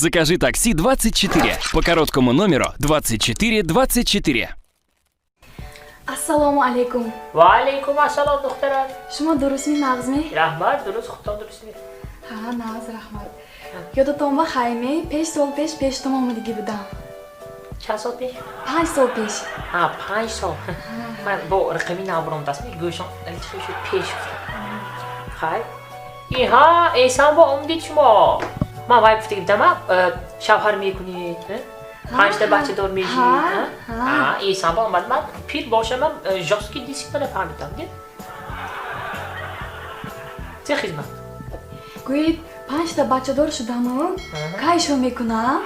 Закажи такси 24 по короткому номеру 24 24. Ассалому алайкум. Ва алайкум ассалом, духтарам. Шумо дурустми, нағзми? Раҳмат, дуруст, худтон дурустми? Ҳа, нағз, раҳмат. Ёдатон ба хайме, пеш сол пеш пештон омадагӣ будам. Чанд сол пеш? 5 сол пеш. Ҳа, 5 сол. Ман бо рақами нав баромадастми, гӯшон чӣ шуд, пеш хай. Иҳа, эсан бо омдид шумо. Ман вай гуфта будам, шавҳар мекунед, панҷта бачадор мешид. Эсан бо омад. Ман пир бошам, жёсткий дисциплина фаҳмидам. Чӣ хизмат? Гӯед, панҷта бачадор шудаму кайшо мекунам?